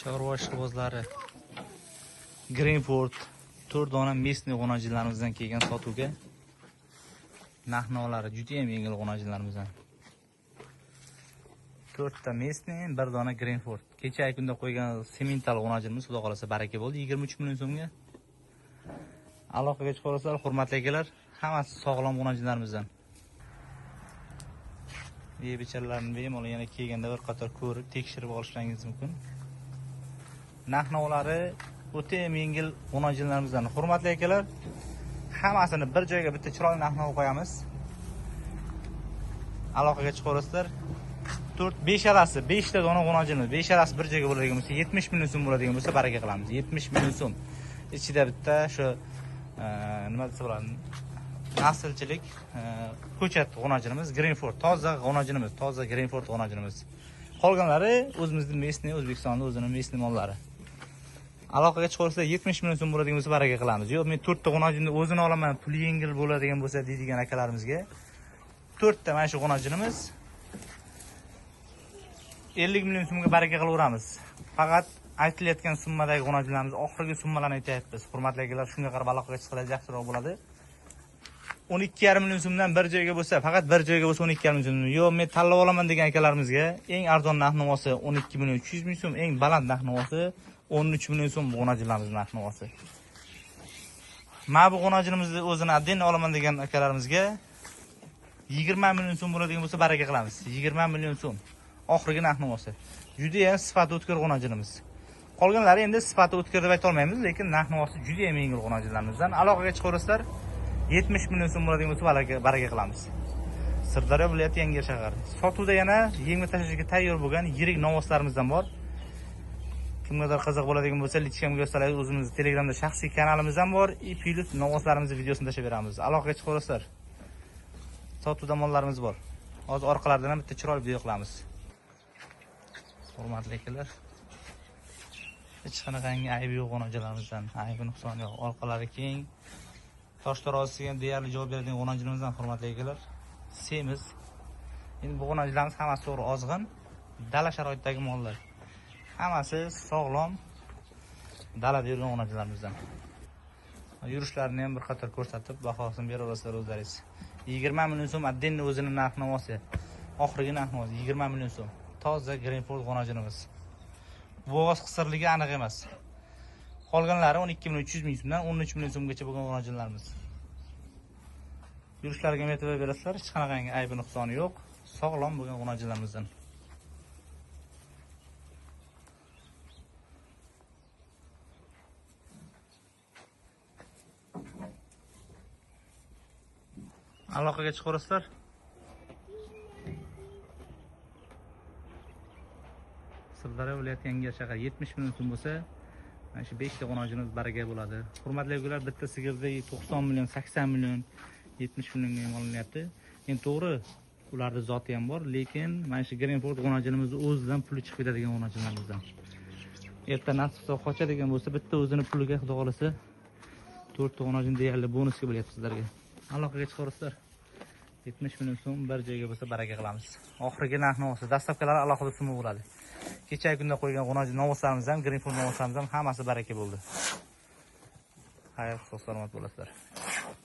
Chorva ishqibozlari Greenford 4 dona местный g'unajinlarimizdan kelgan sotuvga. Narx-navolari juda ham yengil g'unajinlarimizdan. 4 ta местный, 1 dona Greenford. Kecha kunda qo'ygan semental g'unajinimiz xudo xolasa baraka bo'ldi 23 million so'mga. Aloqaga chiqaverasizlar, hurmatli akalar, hammasi sog'lom g'unajinlarimizdan. Yeb-icharlarni bemalol yana kelganda bir qator ko'rib, tekshirib olishlaringiz mumkin. Narx-navolari o'ta yengil g'unajinlarimizdan. Hurmatli akalar, hammasini bir joyga bitta chiroyli narx-navo qo'yamiz. Aloqaga chiqaverasizlar. 4-5 alasi, 5 ta dona g'unajinimiz, 5 alasi bir joyga bo'ladigan bo'lsa, 70 million so'm bo'ladigan bo'lsa, baraka qilamiz. 70 million so'm. Ichida bitta shu nima desa bo'ladi? Naslchilik ko'chat g'unajinimiz, Greenford, toza g'unajinimiz, toza Greenford g'unajinimiz. Qolganlari o'zimizning местный, O'zbekistonning o'zining местный mollari. Aloqaga chiqarsa 70 million so'm bo'ladigan bo'lsa baraka qilamiz. Yo'q, men 4 ta g'unajinni o'zini olaman, puli yengil bo'ladigan bo'lsa deydigan akalarimizga 4 ta mana shu g'unajinimiz 50 million so'mga baraka qilaveramiz. Faqat aytilayotgan summadagi g'unajinlarimiz oxirgi summalarni aytayapmiz. Hurmatli akalar, shunga qarab aloqaga chiqsalar yaxshiroq bo'ladi. 12,5 million so'mdan bir joyga bo'lsa, faqat bir joyga bo'lsa 12,5 million so'm. Yo'q, men tanlab olaman degan akalarimizga eng arzon narx-navosi 12 million 300 ming so'm, eng baland narx-navosi 13 million so'm g'unajinlarimiz narx-navosi. Mana bu g'unajinimizni o'zini отдельно olaman degan akalarimizga 20 million so'm bo'ladigan bo'lsa baraka qilamiz. 20 million so'm oxirgi narx-navosi. Juda ham sifati o'tkir g'unajinimiz. Qolganlari endi sifati o'tkir deb ayta olmaymiz, lekin narx-navosi juda ham yengil g'unajinlarimizdan. Aloqaga chiqaverasizlar. 70 million so'm bo'ladigan bo'lsa baraka qilamiz. Sirdaryo viloyati Yangiyer shahar. Sotuvda yana yengil tashlashga tayyor bo'lgan yirik novvoslarimizdan bor. Kimgadir qiziq bo'ladigan bo'lsa, lichkamga yozsalar, o'zimiz Telegramda shaxsiy kanalimiz ham bor, и plus novvoslarimizni videosini tashlab beramiz. Aloqaga chiqaverasizlar. Sotuvda mollarimiz bor. Hozir orqalaridan ham bitta chiroyli video qilamiz. Hurmatli akalar, hech qanaqangi aybi yo'q g'unajinlarimizdan, aybi nuqsoni yo'q. Orqalari keng. Tosh tarozisiga ham deyarli javob beradigan g'unajinimizdan hurmatli akalar. Semiz. Endi bu g'unajinlarimiz hammasi to'g'ri ozg'in, dala sharoitidagi mollar. Hammasi sog'lom dalada yurgan g'unajinlarimizdan. Yurishlarini ham bir qator ko'rsatib, bahosini beraverasizlar o'zlaringiz. 20 million so'm отдельно o'zini narx-navosi. Oxirgi narx-navosi 20 million so'm. Toza Greenford g'unajinimiz. Bo'g'oz qisirligi aniq emas. Qolganlari 12 million 300 ming so'mdan 13 million so'mgacha bo'lgan g'unajinlarimiz. Yurishlariga e'tibor berasizlar, hech qanaqangi aybi nuqsoni yo'q, sog'lom bo'lgan g'unajinlarimizdan. Aloqaga chiqaverasizlar. Sirdaryo viloyati Yangiyer shahar 70 million so'm bo'lsa, mana shu 5 ta g'unajinimiz baraka bo'ladi. Hurmatli akalar, bitta sigirda 90 million, 80 million, 70 millionga ham olinyapti. Endi to'g'ri, ularda zoti ham bor, lekin mana shu Greenford g'unajinimizni o'zidan puli chiqib ketadigan g'unajinlarimizdan. Erta nasib qilsa qochadigan bo'lsa, bitta o'zini puliga xudo xolasa 4 ta g'unajin deyarli bonusga bo'lyapti sizlarga. Aloqaga chiqaverasizlar. 70 million so'm bir joyga bo'lsa baraka qilamiz. Oxirgi narx-navosi, dastavkalari alohida summa bo'ladi. Kecha kunda qo'ygan g'unajin novvoslarimiz ham, Greenford novvoslarimiz ham hammasi baraka bo'ldi. Xayr, sog' salomat bo'lasizlar.